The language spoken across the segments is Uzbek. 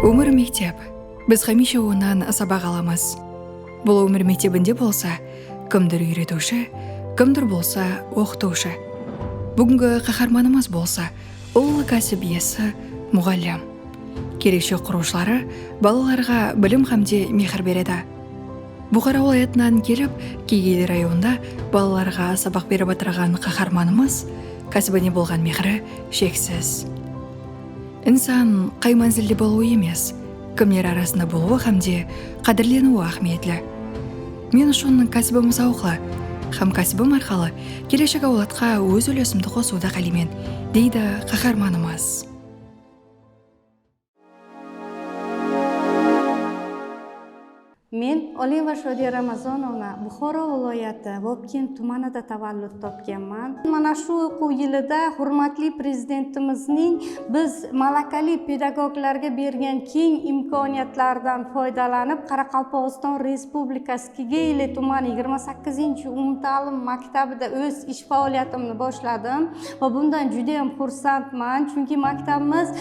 Өмір мектеп. Біз хәмише онан сабақ аламыз. Бұл өмір мектебінде болса, кімдір үйретуші, кімдір болса оқытушы. Бүгінгі қаһарманымыз болса, ұлы кәсіп иесі мұғалім. Келешек құрушылары балаларға білім һәм де мехір береді. Бұхара уәлаятынан келіп, Кегейли районында балаларға сабақ беріп отырған қаһарманымыз кәсібіне болған мехірі шексіз. Инсан қай манзилде болуы емес, кімдер арасында болуы һәм де қадірленуі әхмиетлі. Мен үшін кәсібім зауқлы, һәм кәсібім арқылы келешек әулетқа өз үлесімді қосуды қалаймын, дейді қаһарманымыз. Men Olimova Shodiya Ramazonovna Buxoro viloyati Vobkent tumanida tavallud topganman. Mana shu o'quv yilida hurmatli prezidentimizning biz malakali pedagoglarga bergan keng imkoniyatlaridan foydalanib, Qoraqalpog'iston Respublikasi Kegeyli tumani 28-umumta'lim maktabida o'z ish faoliyatimni boshladim va bundan juda ham xursandman, chunki maktabimiz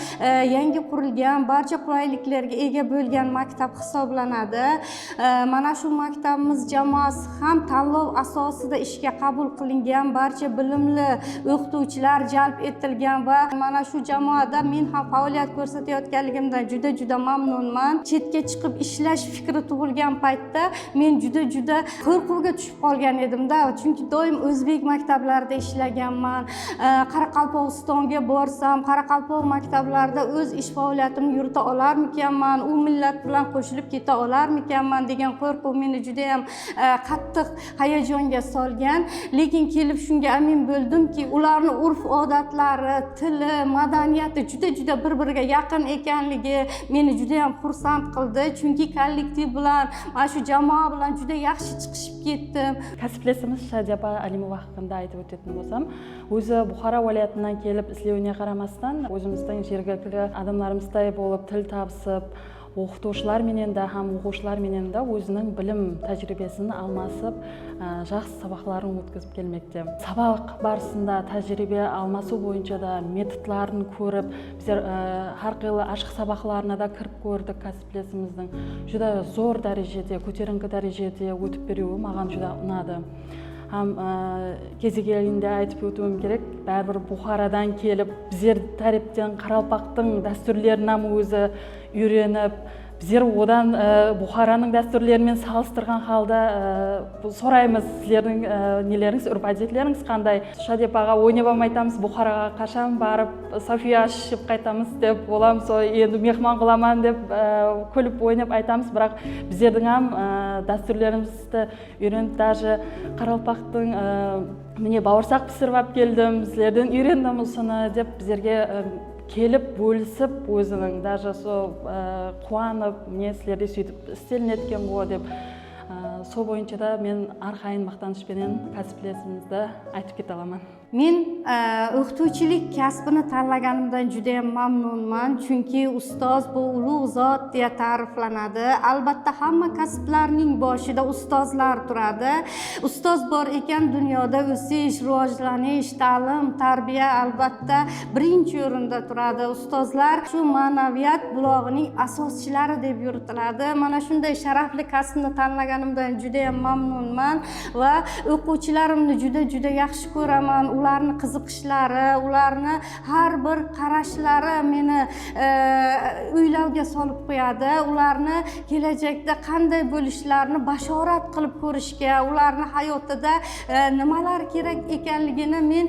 yangi qurilgan, barcha qulayliklarga ega bo'lgan maktab hisoblanadi. Mana shu maktabimiz jamoasi ham tanlov asosida ishga qabul qilingan, barcha bilimli o'qituvchilar jalb etilgan va mana shu jamoada men ham faoliyat ko'rsatayotganligimdan juda-juda mamnunman. Chetga chiqib ishlash fikri tug'ilgan paytda men juda-juda qo'rquvga tushib qolgan edimda, chunki doim o'zbek maktablarida ishlaganman. Qoraqalpog'istonga borsam, qoraqalpoq maktablarida o'z ish faoliyatimni yurita olarmikanman, u millat bilan qo'shilib keta olarmikanman degan qo'rquv meni juda ham qattiq hayajonga solgan. Lekin kelib shunga amin bo'ldimki, ularni urf-odatlari, tili, madaniyati juda-juda bir-biriga yaqin ekanligi meni juda ham xursand qildi. Chunki kollektiv bilan, mana shu jamoa bilan juda yaxshi chiqishib ketdim. Кәсіптесіміз Шадия апа Алимова хақында айтып өтетін болсам, өзі Бұхара уәлаятынан келіп істеуіне қарамастан, өзіміздің жергілікті адамдарымыздай болып тіл табысып, оқытушылар менен де һәм оқушылар менен де өзінің білім тәжірибесін алмасып, жақсы сабақларын өткізіп келмекте. Сабақ барысында тәжірибе алмасу бойынша да методларын көріп, біздер әрқилы ашық сабақларына да кіріп көрдік. Кәсіптесіміздің жүдә зор дәрежеде, көтеріңкі дәрежеде өтіп беруі маған жүдә ұнады. Һәм кезі келгенде айтып өтуім керек, бәрібір Бұхарадан келіп, біздер тараптен қарақалпақтың дәстүрлерін өзі үйреніп, біздер одан Бұхараның дәстүрлерімен салыстырған халда сұраймыз, сіздердің нелеріңіз, үрп-әдетлеріңіз қандай? Шадия апаға ойнап айтамыз, Бұхараға қашан барып София ішіп қайтамыз деп боламыз, сол енді мехман қыламан деп күліп ойнап айтамыз, бірақ біздердің һәм дәстүрлерімізді үйреніп, даже қарақалпақтың міне бауырсақ пісіріп алып келдім, сіздерден үйрендім осыны деп біздерге келіп бөлісіп, өзінің даже сол қуанып, міне сілерде сөйтіп істелінеді екен ғой деп, сол бойынша да мен арқайын мақтанышпенен кәсіптесімізді айтып кете аламын. Men o'qituvchilik kasbini tanlaganimdan juda ham mamnunman, chunki ustoz bu ulug' zot deya ta'riflanadi. Albatta hamma kasblarning boshida ustozlar turadi. Ustoz bor ekan dunyoda o'sish, rivojlanish, ta'lim, tarbiya albatta birinchi o'rinda turadi. Ustozlar shu ma'naviyat bulog'ining asoschilari deb yuritiladi. Mana shunday sharafli kasbni tanlaganimdan juda ham mamnunman va o'quvchilarimni juda-juda yaxshi ko'raman. Ularni qiziqishlari, ularni har bir qarashlari meni o'ylovga solib qo'yadi. Ularni kelajakda qanday bo'lishlarini bashorat qilib ko'rishga, ularni hayotida nimalar kerak ekanligini men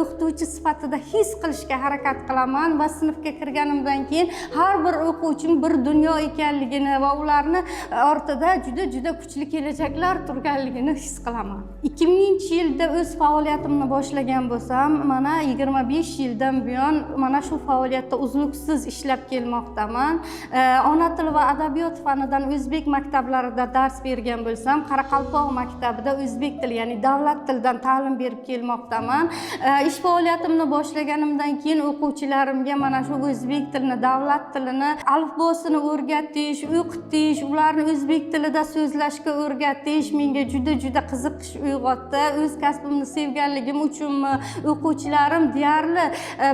o'qituvchi sifatida his qilishga harakat qilaman va sinfga kirganimdan keyin har bir o'quvchim bir dunyo ekanligini va ularni ortida juda-juda kuchli kelajaklar turganligini his qilaman. 2000-yilda o'z faoliyatimni boshlagan bo'lsam, mana 25 yildan buyon mana shu faoliyatda uzluksiz ishlab kelmoqdaman. Ona tili va adabiyot fanidan o'zbek maktablarida dars bergan bo'lsam, qoraqalpoq maktabida o'zbek tili, ya'ni davlat tilidan ta'lim berib kelmoqdaman. Ish faoliyatimni boshlaganimdan keyin o'quvchilarimga mana shu o'zbek tilini, davlat tilini alifbosini o'rgatish, o'qitish, ularni o'zbek tilida so'zlashga o'rgatish menga juda-juda qiziqish uyg'otdi. O'z kasbimni sevganligim uchun uchunmi, o'quvchilarim deyarli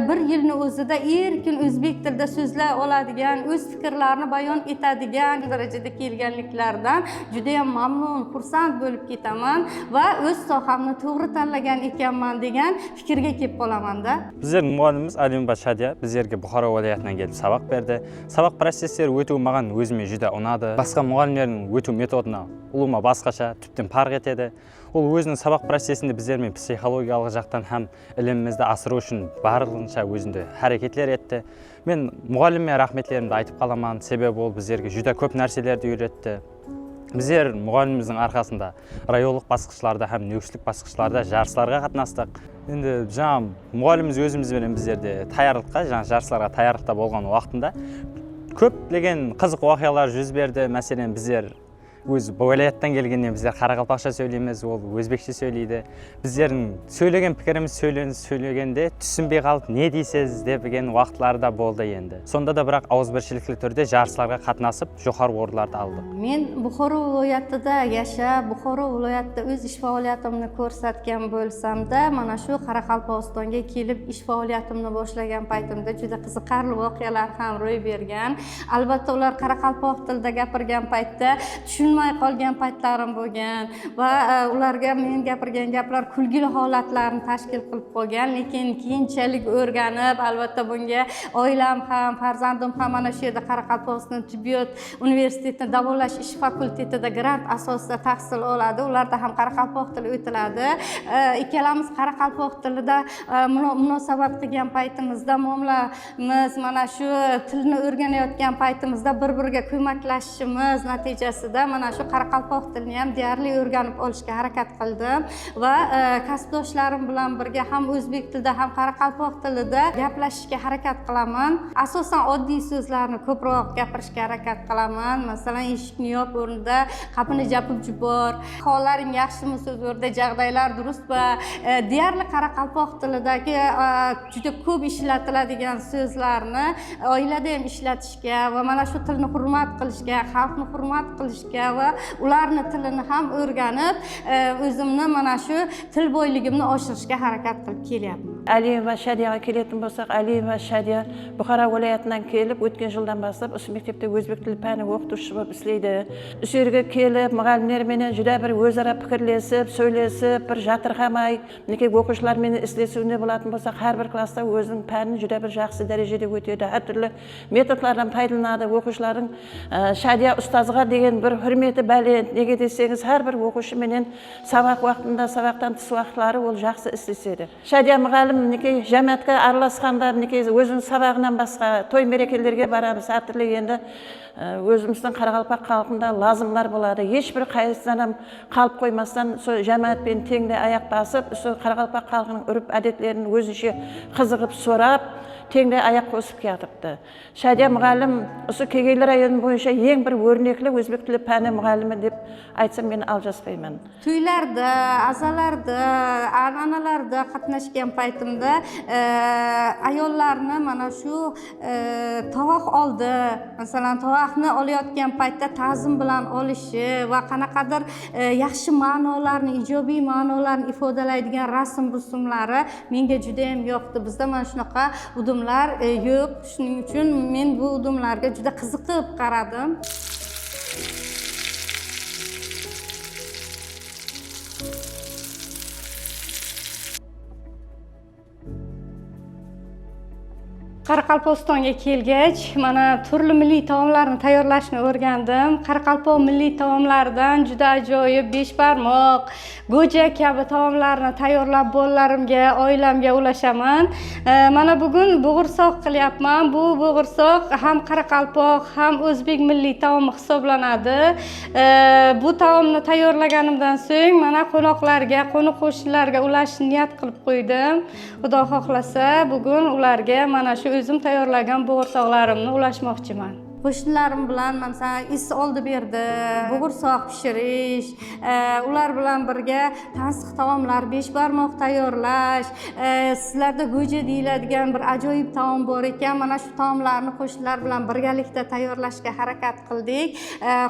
bir yilni o'zida erkin o'zbek tilida so'zlay oladigan, o'z fikrlarini bayon etadigan darajada kelganliklaridan juda ham mamnun, xursand bo'lib ketaman va o'z sohamni to'g'ri tanlagan ekanman degan fikrga kelib qolamanda. Біздердің мұғаліміміз Алимова Шадия біздерге Бұхара уәлаятынан келіп сабақ берді. Сабақ процестері өту маған өзіме жүдә ұнады. Басқа мұғалімдердің өту методына улыўма басқаша, тіптен парқ етеді. Ол өзінің сабақ процесінде біздермен психологиялық жақтан һәм ілімімізді асыру үшін барлығынша өзінде әрекеттер етті. Мен мұғаліміме рахметлерімді айтып қаламан, себебі ол біздерге жүдә көп нәрселерді үйретті. Біздер мұғаліміміздің арқасында районлық басқышларда һәм нөкістік басқышларда жарыстарға қатынастық. Енді жаңа мұғаліміміз өзімізбенен біздерде таярлыққа, жаңа жарыстарға таярлықта болған уақытында көптеген қызық оқиғалар жүз берді. Мәселен, біздер өз уәлаяттан келгеннен біздер қарақалпақша сөйлейміз, ол өзбекше сөйлейді. Біздердің сөйлеген пікіріміз сөйлегенде түсінбей қалып, не дейсіз деген уақытлары да болды енді. Сонда да бірақ ауызбіршілікті түрде жарыстарға қатынасып, жоғары орындарды алдық. Men Buxoro viloyatida yashab, Buxoro viloyatida o'z ish faoliyatimni ko'rsatgan bo'lsam-da, mana shu Qoraqalpog'istonga kelib ish faoliyatimni boshlagan paytimda juda qiziqarli voqealar ham ro'y bergan. Albatta, ular qoraqalpoq tilida gapirgan paytda tushunmay qolgan paytlarim bo'lgan va ularga men gapirgan gaplar kulgili holatlarni tashkil qilib qo'ygan, lekin keyinchalik o'rganib, albatta bunga oilam ham, farzandim ham mana shu yerda Qoraqalpog'iston tibbiyot universitetini davolash ish fakultetida grant asosida tahsil oladi. Ularda ham qoraqalpoq tili o'tiladi. Ikkalamiz qoraqalpoq tilida munosabat qilgan paytimizda, muomalamiz mana shu tilni o'rganayotgan paytimizda bir-biriga ko'maklashishimiz natijasida mana shu qoraqalpoq tilini ham deyarli o'rganib olishga harakat qildim va kasbdoshlarim bilan birga ham o'zbek tilida, ham qoraqalpoq tilida gaplashishga harakat qilaman. Asosan oddiy so'zlarni ko'proq gapirishga harakat qilaman. Masalan, eshikni yop o'rnida qapini japib jubor, hollaring yaxshimi so'z o'rnida jag'daylar durustmi? Deyarli qoraqalpoq tilidagi juda ko'p ishlatiladigan so'zlarni oilada ham ishlatishga va mana shu tilni hurmat qilishga, xalqni hurmat qilishga va ularni tilini ham o'rganib, o'zimni mana shu til boyligimni oshirishga harakat qilib kelyapman. Алиева Шадияға келетін болсақ, Алиева Шадия Бұхара уәлаятынан келіп, өткен жылдан бастап осы мектепте өзбек тілі пәні оқытушысы болып істейді. Осы жерге келіп, мұғалімдерменен жүдә бір өзара пікірлесіп, сөйлесіп, бір жатырқамай, мінекей оқушылармен істесуіне болатын болсақ, әрбір класста өзінің пәнін жүдә бір жақсы дәрежеде өтеді, әртүрлі методлардан пайдаланады. Оқушылардың Шадия ұстазға деген бір хүрметі бәлент. Неге десеңіз, әрбір оқушыменен сабақ уақытында, сабақтан тыс уақытлары ол жақсы істеседі. Шадия мұғалім мінекей жәмәтке араласқанда, мінекей өзінің сабағынан басқа той мерекелерге барамыз, әртүрлі енді өзіміздің қарақалпақ халқында лазымлар болады. Ешбір қайсысынан қалып қоймастан сол жәмәтпен теңде аяқ басып, сол қарақалпақ халқының үріп әдеттерін өзінше қызығып сорап, теңде аяқ қосып келатыпты. Шадия мұғалім осы Кегейлі районы бойынша ең бір өрнеклі өзбек тілі пәні мұғалімі деп айтсам мен алжаспаймын. To'ylarda, azalarda, an'analarda qatnashgan paytimda ayollarni mana shu tovoq oldi, masalan, tovoqni olayotgan paytda ta'zim bilan olishi va qanaqadir yaxshi ma'nolarni, ijobiy ma'nolarni ifodalaydigan rasm rusumlari menga juda ham yoqdi. Bizda mana shunaqa udumlar yo'q. Shuning uchun men bu udumlarga juda qiziqib qaradim. Qoraqalpog'istonga kelgach, mana turli milliy taomlarni tayyorlashni o'rgandim. Qoraqalpoq milliy taomlaridan juda ajoyib beshbarmoq, go'ja kabi taomlarni tayyorlab bolalarimga, oilamga ulashaman. Mana bugun bo'g'irsoq qilyapman. Bu bo'g'irsoq ham qoraqalpoq, ham o'zbek milliy taomi hisoblanadi. Bu taomni tayyorlaganimdan so'ng mana qo'noqlarga, qo'ni-qo'shnilarga ulashni niyat qilib qo'ydim. Xudo xohlasa, bugun ularga mana shu o'zim tayyorlagan bo'g'irsoqlarimni ulashmoqchiman. Qo'shnilarim bilan masalan is oldi berdi, bo'g'irsoq pishirish, ular bilan birga tansiq taomlar, beshbarmoq tayyorlash, sizlarda go'ja deyiladigan bir ajoyib taom bor ekan, mana shu taomlarni qo'shnilar bilan birgalikda tayyorlashga harakat qildik.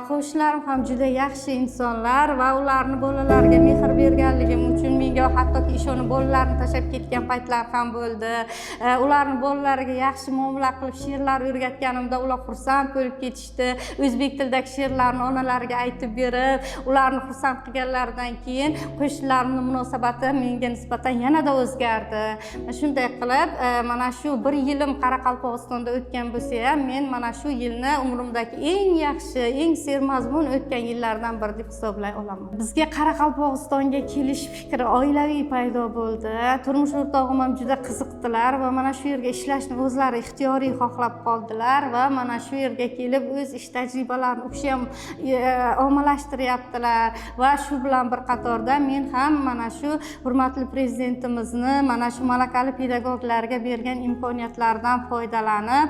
Qo'shnilarim ham juda yaxshi insonlar va ularni bolalariga mehr berganligim uchun menga hattoki ishonib bolalarini tashlab ketgan paytlar ham bo'ldi. Ularni bolalariga yaxshi muomala qilib she'rlar o'rgatganimda ular xursand bo'lib ketishdi. O'zbek tilidagi she'rlarni onalariga aytib berib, ularni xursand qilganlaridan keyin qo'shnilarimning munosabati menga nisbatan yanada o'zgardi. Shunday qilib, mana shu bir yilim Qoraqalpog'istonda o'tgan bo'lsa ham, men mana shu yilni umrimdagi eng yaxshi, eng sermazmun o'tgan yillardan biri deb hisoblay olaman. Bizga Qoraqalpog'istonga kelish fikri oilaviy paydo bo'ldi. Turmush o'rtog'im ham juda qiziqdilar va mana shu yerga ishlashni o'zlari ixtiyoriy xohlab qoldilar va mana shu yerga kelib o'z ish tajribalarini u kishi ham ommalashtiryaptilar va shu bilan bir qatorda men ham mana shu hurmatli prezidentimizni mana shu malakali pedagoglarga bergan imkoniyatlaridan foydalanib,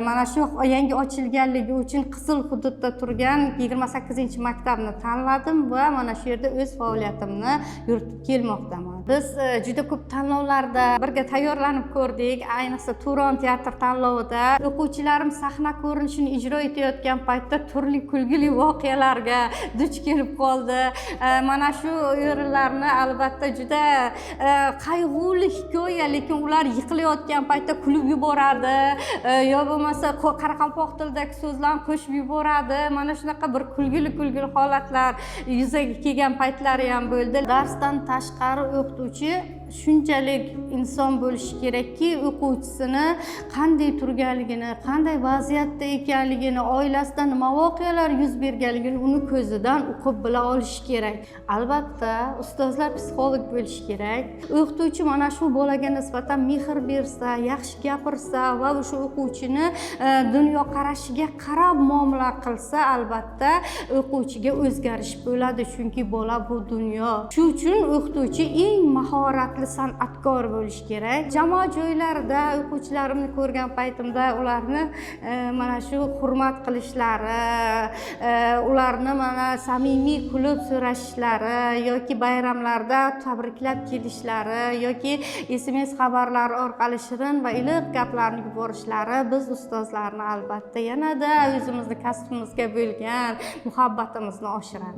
mana shu yangi ochilganligi uchun qizil hududda turgan 28-maktabni tanladim va mana shu yerda o'z faoliyatimni yuritib kelmoqdaman. Biz juda ko'p tanlovlarda birga tayyorlanib ko'rdik, ayniqsa Turon teatr tanlovida o'quvchilarim sahna ko'rinishini ijro etayotgan paytda turli kulgili voqealarga duch kelib qoldi. Mana shu o'rinlarni albatta juda qayg'uli hikoya, lekin ular yiqilayotgan paytda kulib yuboradi, yo bo'lmasa qoraqalpoq tilidagi so'zlarni qo'shib yuboradi. Mana shunaqa bir kulgili holatlar yuzaga kelgan paytlari ham bo'ldi. Darsdan tashqari o'qituvchi shunchalik inson bo'lishi kerakki, o'quvchisini qanday turganligini, qanday vaziyatda ekanligini, oilasida nima voqealar yuz berganligini uni ko'zidan o'qib bila olishi kerak. Albatta, ustozlar psixolog bo'lishi kerak. O'qituvchi mana shu bolaga nisbatan mehr bersa, yaxshi gapirsa va o'sha o'quvchini dunyoqarashiga qarab muomala qilsa, albatta o'quvchiga o'zgarish bo'ladi, chunki bola bu dunyo. Shu uchun o'qituvchi eng mahoratli san'atkor bo'lishi kerak. Jamoat joylarida o'quvchilarimni ko'rgan paytimda ularni mana shu hurmat qilishlari, ularni mana samimiy kulib so'rashishlari yoki bayramlarda tabriklab kelishlari yoki SMS xabarlari orqali shirin va iliq gaplarni yuborishlari biz ustozlarni albatta yanada o'zimizni kasbimizga bo'lgan muhabbatimizni oshiradi.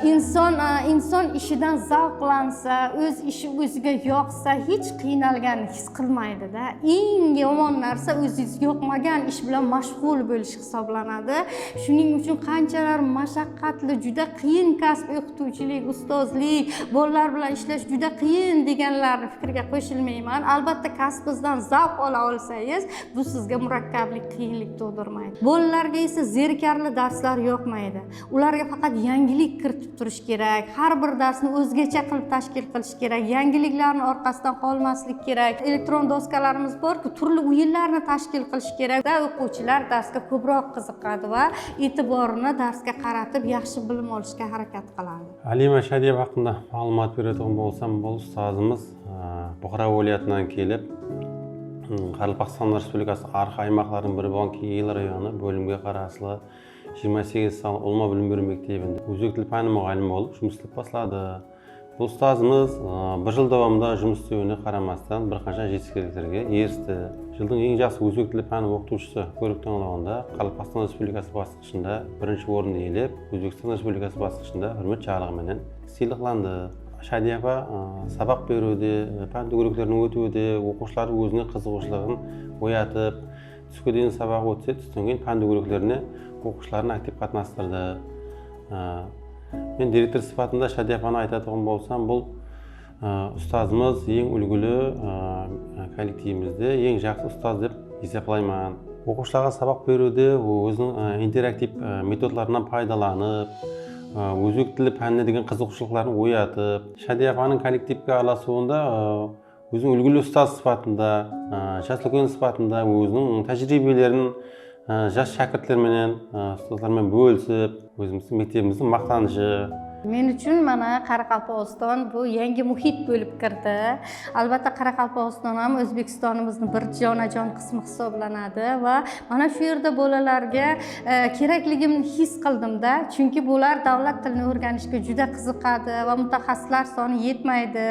Inson ishidan zavqlansa, o'z ishi o'ziga yoqsa, hech qiynalganini his qilmaydi-da. Eng yomon narsa o'zingizga yoqmagan ish bilan mashg'ul bo'lish hisoblanadi. Shuning uchun qanchalar mashaqqatli, juda qiyin kasb o'qituvchilik, ustozlik, bolalar bilan ishlash juda qiyin deganlarni fikriga qo'shilmayman. Albatta kasbingizdan zavq ola olsangiz, bu sizga murakkablik, qiyinlik tug'dirmaydi. Bolalarga esa zerikarli darslar yoqmaydi. Ularga faqat yangilik kiritib turish kerak. Har bir darsni o'zgacha qilib tashkil qilish kerak. Yangiliklarni orqasidan qolmaslik kerak. Elektron doskalarimiz borku, turli o'yinlarni tashkil qilish kerak. O'quvchilar darsga ko'proq qiziqadi va e'tiborini darsga qaratib, yaxshi bilim olishga harakat qiladi. Alima Shadiyeva haqida ma'lumot beradigan bo'lsam, bu ustozimiz Buxoro viloyatidan kelib, Qoraqalpog'iston Respublikasi arxa aymaqlarining biri bo'lgan Kegeyli rayoni bo'limga qarashli 28 sonli ulıwma bilim beriw mektebinde o'zbek tili pani muallimi bo'lib жұмыс істеп boshladi. Bu ustozimiz bir yil davomida жұмыс істеуіне қарамастан bir qancha жетістіктерге erishdi. Жылдың ең жақсы өзбек тілі пәні оқытушысы көрік таңдауында Қарақалпақстан Республикасы басқышында бірінші орынды иелеп, Өзбекстан Республикасы басқышында құрмет жарлығыменен сыйлықланды. Шадия апа сабақ беруде, пән дөңгелектерін өтуде оқушылар өзіне қызығушылығын оятып, түске дейін сабақ өтсе, түстен кейін пән дөңгелектеріне оқушыларын актив қатынастырды. Мен директор сыпатында Шадия апаны айтатын болсам, бұл ұстазымыз ең үлгілі, коллективімізде ең жақсы ұстаз деп есептаймын. Оқушыларға сабақ беруде өзінің интерактив методларынан пайдаланып, өзбек тілі пәніне деген қызығушылықтарын оятып, Шадия апаның коллективке араласуында өзінің үлгілі ұстаз сыпатында, жас үлкен сыпатында өзінің тәжірибелерін жас шәкірттерменен, ұстаздармен бөлісіп, өзіміздің мектебіміздің мақтанышы. Men uchun mana Qoraqalpog'iston bu yangi muhit bo'lib kirdi. Albatta, Qoraqalpog'iston ham O'zbekistonimizni bir jonajon qismi hisoblanadi va mana shu yerda bolalarga kerakligimni his qildimda, chunki bular davlat tilini o'rganishga juda qiziqadi va mutaxassislar soni yetmaydi.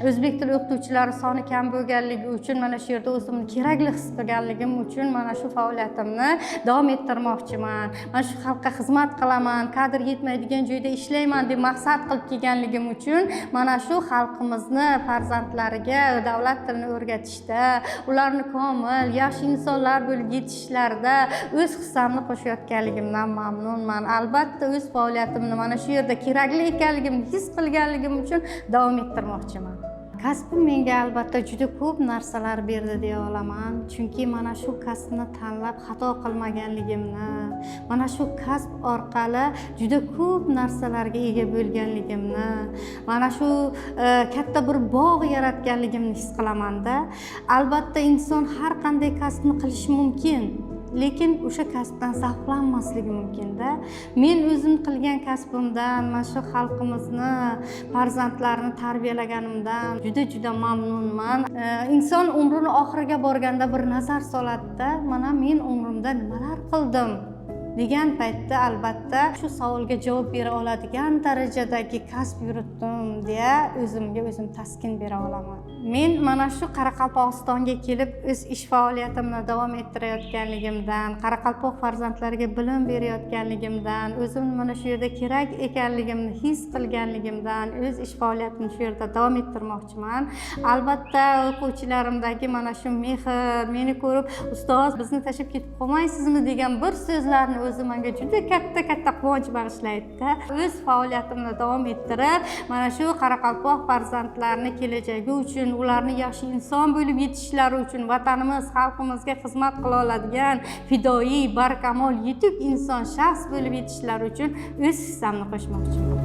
O'zbek tili o'qituvchilari soni kam bo'lganligi uchun mana shu yerda o'zimni kerakli his qilganligim uchun mana shu faoliyatimni davom ettirmoqchiman. Mana shu xalqqa xizmat qilaman, kadr yetmaydigan joyda ishlayman deb maqsad qilib kelganligim uchun mana shu xalqimizni farzandlariga davlat tilini o'rgatishda, ularni komil, yaxshi insonlar bo'lib yetishishlarida o'z hissamni qo'shayotganligimdan mamnunman. Albatta, o'z faoliyatimni mana shu yerda kerakli ekanligimni his qilganligim uchun davom ettirmoqchiman. Kasbim menga albatta juda ko'p narsalar berdi deya olaman, chunki mana shu kasbni tanlab xato qilmaganligimni, mana shu kasb orqali juda ko'p narsalarga ega bo'lganligimni, mana shu katta bir bog' yaratganligimni his qilamanda. Albatta, inson har qanday kasbni qilishi mumkin, lekin o'sha kasbdan zavqlanmasligi mumkinda. Men o'zim qilgan kasbimdan, mana shu xalqimizni farzandlarini tarbiyalaganimdan juda juda mamnunman. Inson umrini oxiriga borganda bir nazar soladida, mana men umrimda nimalar qildim degan paytda albatta shu savolga javob bera oladigan darajadagi kasb yuritdim deya o'zimga o'zim taskin bera olaman. Men mana shu Qoraqalpog'istonga kelib o'z ish faoliyatimni davom ettirayotganligimdan, qoraqalpoq farzandlariga bilim berayotganligimdan, o'zimni mana shu yerda kerak ekanligimni his qilganligimdan o'z ish faoliyatimni shu yerda davom ettirmoqchiman. Albatta, o'quvchilarimdagi mana shu mehr, meni ko'rib ustoz bizni tashlab ketib qolmaysizmi degan bir so'zlarni o'zi menga juda katta katta quvonch bag'ishlaydida. O'z faoliyatimni davom ettirib, mana shu qoraqalpoq farzandlarini kelajagi uchun, ularni yaxshi inson bo'lib yetishishlari uchun vatanimiz, xalqimizga xizmat qila oladigan fidoyi, barkamol, yetuk inson, shaxs bo'lib yetishishlari uchun o'z hissamni qo'shmoqchiman.